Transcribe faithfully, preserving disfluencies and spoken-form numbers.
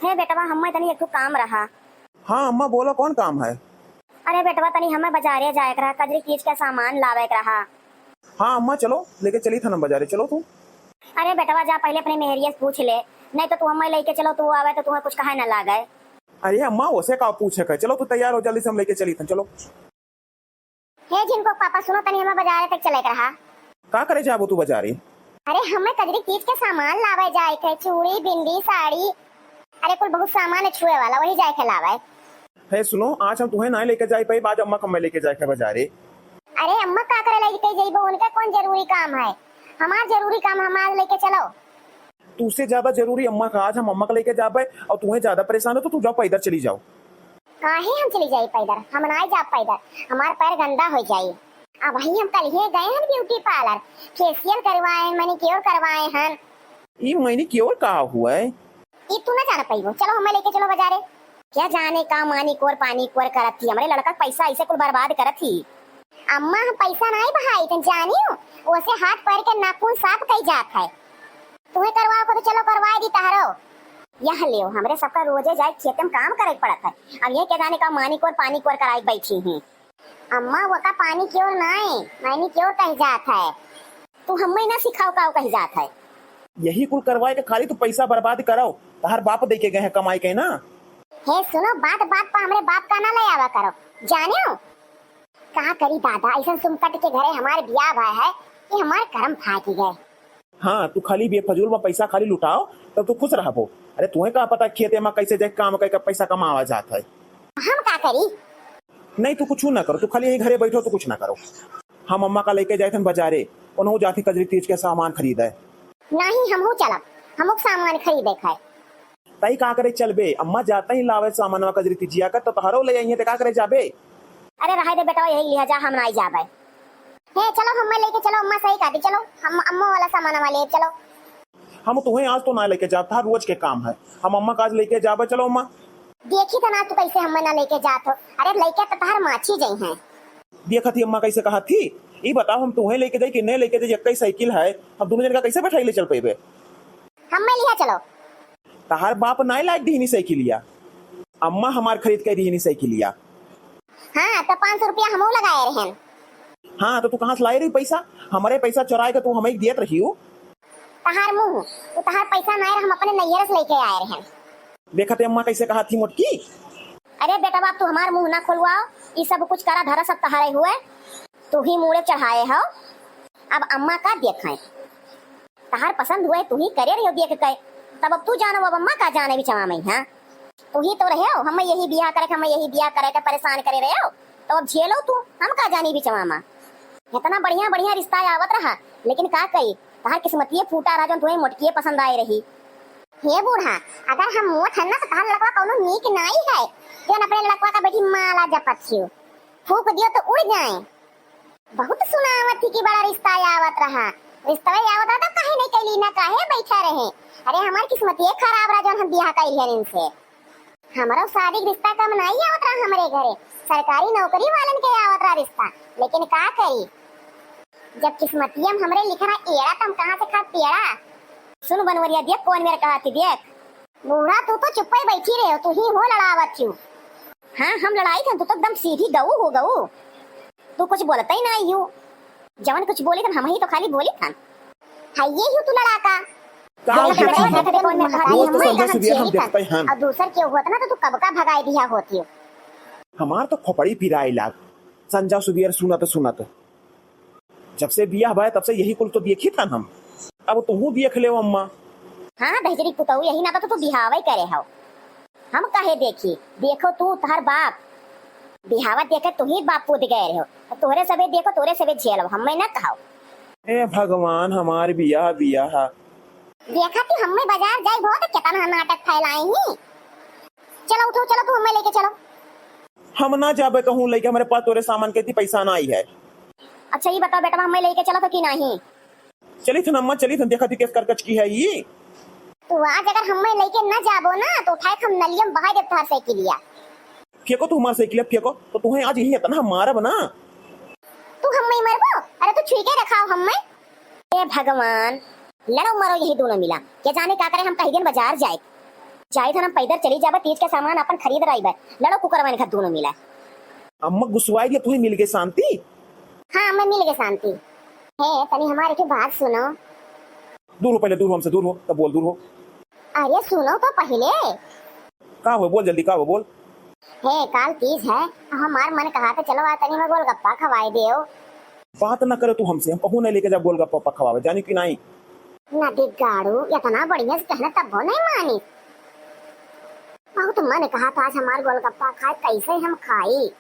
हे बेटवा, हम्मे तनी एक ठो काम रहा। हाँ अम्मा, बोलो, कौन काम है? अरे बेटवा, तनी हम्मे बजारे जाए के रहा, कजरी तीज के सामान लावे के रहा। हाँ अम्मा, चलो, लेके चली थन हम बजारे, चलो तू। अरे बेटवा, जा पहिले अपने मेहरिया से पूछ ले, नहीं तो तू हम्मे लेके चलो, तू आवे तो तुम्हें कुछ कहे ना लागे। अरे अम्मा, ओसे का पूछे के, चलो तू तैयार हो जल्दी से, हम लेके चली थन, चलो। हे झिनको पापा, सुनो तनी, हमें बजारे तक चले के रहा। का करे जाबो तू बजारे? अरे, हमें कजरी तीज के सामान लावे जाए के, चूड़ी, बिंदी, साड़ी, अरे, कुल बहुत सामान है छुए वाला, वही जाए के लावे। हे सुनो, आज हम तुम्हें ना लेके जाए पाई, आज अम्मा का मैं लेके जाए के बजारे। अरे, अम्मा का करे लेके जइबो, उनका कौन जरूरी काम है? हमार जरूरी काम, हमार लेके चलो। तुझसे ज्यादा जरूरी अम्मा का, आज हम अम्मा का लेके जाबे और तुम्हें ज्यादा परेशान हो तो तू जाओ पैदल चली जाओ। काहे हम चली जाई पैदल? हम नाई जाब पैदल, हमार पैर गंदा हो जाई। अब वही हम कल ही गए हन ब्यूटी पार्लर, फेशियल करवाए, मैनिक्योर करवाए हन। ई मैनिक्योर का हुआ है? ई तू ना जान पाइबो, चलो हमें लेके चलो बजारे। क्या जाने का मानिक्योर पानिक्योर करत थी, हमरे लड़का के पैसा ऐसे कुल बर्बाद करत थी। अम्मा हम पैसा नाई बहाई थन जानियो, ओसे हाथ पैर के नाखून साफ कई जात है। तुम्हें करवाओ को तो चलो करवाए दी तहरो। यह लेव, हमरे सबका रोजे जाए खेते में काम करे के पड़त है। अब ये क्या जाने का मानिक्योर पानिक्योर कराए के बैठी ही। अम्मा वो का पानिक्योर नाई, मैनिक्योर कही जात है। तू हमें ना सिखाओ का कही जात है। यही कुल करवाए के खाली तू पैसा बर्बाद कराओ, तहार बाप दे के गए हैं कमाई के ना। हे सुनो, बात बात पर हमरे बाप का ना ले आवा करो, जानियो। का करी दादा, ऐसन सुमकट के घरे हमार बियाह भय है कि हमार करम फाट गए। हाँ, तू खाली बेफजूल में पैसा खाली लुटाओ, तब तू खुश रहबो। अरे, तुम्हें का पता खेते में कैसे जाए काम करके पैसा कमावा जात है। हम का करी? नहीं, तू कुछ ना करो, तू खाली यही घरे बैठो, तू कुछ ना करो। हम अम्मा का लेके जाए थे बाजारे, उन्हों जाती कजरी तीज के सामान खरीदे। नहीं, हमहू चलब, हमहू सामान खरीदे खाए। तई का करे चलबे? अम्मा जाते ही लावे सामानवा कजरी तीजिया का, तो तोहरो ले आइए, तो का करे जाबे? अरे रहे दे बेटवा, यही लिहा जा, हम नाई जाबे। हे चलो, हम्मे लेके चलो, अम्मा सही कहती, चलो हम अम्मा वाला सामानवा ले चलो। हम तुम्हें आज तो ना लेके जाब, तहार रोज के काम है, हम अम्मा का आज लेके जाबे, चलो अम्मा। देखी तो ना तू कैसे हम्मे ना लेके जात हो। अरे लेके तो तहार माछी जई हैं। देखत ही अम्मा कैसे कहत थी, ई बताओ हम तुम्हें लेके जाई कि नहीं लेके जाई, एक ही साइकिल है, हम दोनों जन का कैसे बैठाई ले चल पेबे? हम्मे लिहा चलो। तहार बाप नाय लायक दिहनी साइकिलिया, अम्मा हमार खरीद के दिहनी साइकिलिया। हाँ, तो पाँच सौ रुपया हमहू लगाए रहन। हाँ, तो तू कहाँ से लाए रही पैसा? हमारे पैसा चुराए के तू हमें दियत रही हो। तहार मुंह, तू तहार पैसा नाय रह, हम अपने नैहर से लेके आए रहन। देखत है अम्मा कैसे कहा थी मोटकी। अरे बेटवा, अब तू हमार मुंह ना खोलवाओ, ई सब कुछ करा धरा सब तहारे हुए, तू ही मूड़े चढ़ाए हो। अब अम्मा का देखाएं, तहार पसंद हुए तू ही करे रहियो देख के, तब अब तू जानो, अब अम्मा का जाने बिचवा में, हाँ? तू ही तो रहे हो, हम यही बियाह करे, हम यही बियाह करे के परेशान करे रहे हो, तो अब झेलो तू, हम का जानी बिचवा में। इतना बढ़िया बढ़िया रिश्ता आवत रहा, लेकिन का कही, तहार किस्मतिये फूटा रहा, जौन तुम्हें मोटकिए पसंद आए रही। हे बूढ़ा, अगर हम मोट हन ना, तो तहार लड़कवा कौनो नीक नाई है, जौन अपने लड़कवा का बेटी माला जपत छियो। फूंक दियो तो उड़ जाए। बहुत सुनावत थी कि बड़ा रिश्ता आवत रहा, रिश्ता आवत रहा तो काहे नहीं कैली ना, काहे बैठा रहे? अरे हमार किस्मतिये खराब रहा, जौन हम बियाह कैली हन इनसे। हमरो शादी के रिश्ता कम नाई आवत रहा हमरे घरे, सरकारी नौकरी वालन के आवत रहा रिश्ता, लेकिन का करी, जब किस्मतिया में हमरे लिखा रहा एड़ा, तो हम कहाँ से खा पेड़ा? सुन बनवरिया, देख कौन मेरे कहा थी, देख। बूढ़ा, तू तो चुप्पे बैठी रहे हो, तू ही हो लड़ावत क्यों? हाँ, हम लड़ाई थे, तू तो एकदम सीधी गऊ हो गऊ, तू कुछ बोलता ही ना यू। जवन कुछ बोली थन, हम ही तो खाली बोली थन। हाय, ये यू तू लड़ाका। का हो देखा, देखा, देखा, देखा, देखा, कौन मेरे कहा थी, रोज तो हम संझा सुबह हम झेली थन। देखते हैं। और दूसर के होत ना तो तू कब का भगाई दिया होती हो। हमार तो खोपड़ी पिराए लाग, संझा सुबह सुनत सुनत। जब से बियाह भय, तब से यही कुल तो देखी था हम। अब तुहू देख ले अम्मा। हाँ, दहिजरी पुतऊ, यही नाता तो तू बिहावे करे हो। हम काहे देखी? देखो तू, तोहर बाप। बिहावा देखे तू ही बाप पूत गए रहो। तोहरे सबे देखो, तोहरे सबे झेलो, हमें ना कहो। हे भगवान, हमार बियाह, बियाह। देखा तू हमें बाजार जाई बहुत, कितना नाटक फैलाई ही। चलो उठो, चलो तू हमें लेके चलो। हम ना जाबे कहूँ लेके, हमरे पास तोरे सामान के इतनी पैसा ना आई है। अच्छा, ये बताओ बेटवा, हमें लेके चलो तो कि नहीं? चली थन अम्मा, चली थन, देखा थी किस करकच की है ये। तू आज अगर हमें लेके ना जाबो ना, तो उठाए के हम नलिया में बहाई देब तोहार साइकिलिया। फेंको तू हमार साइकिलिया, फेंको, तो तुम्हें आज यही इतना मारब ना। तू हमें मरबो? अरे तू छुई के रखाओ हमें। हे भगवान, लड़ो मरो यही दोनों मिला। क्या जाने का करे, हम कहीं दिन बाजार जाए। चाहे तो हम पैदल चली जाबे, तीज के सामान अपन खरीद रही बे। लड़ो कुकरवन का दोनों मिला। अम्मा गुस्सवाई गया, तू ही मिल गए शांति। हाँ, मैं मिल गए शांति। हे, तनी हमारे की बात सुनो। दूर हो, पहले दूर हो हमसे, दूर हो, तब बोल, दूर हो। अरे सुनो तो पहले। का हो, बोल जल्दी, का हो, बोल। हे, काल तीज है, हमार मन कहा तो चलो आ तनी में गोलगप्पा खवाए देओ। बात ना करे तू हमसे, हम कहूँ नहीं लेके जा गोलगप्पा खवावे, जानी कि नहीं? ना दिगाड़ू, इतना बढ़िया से कहना तब वो नहीं मानी। बहुत मन कहा था आज हमार गोलगप्पा खाए, कैसे हम खाई?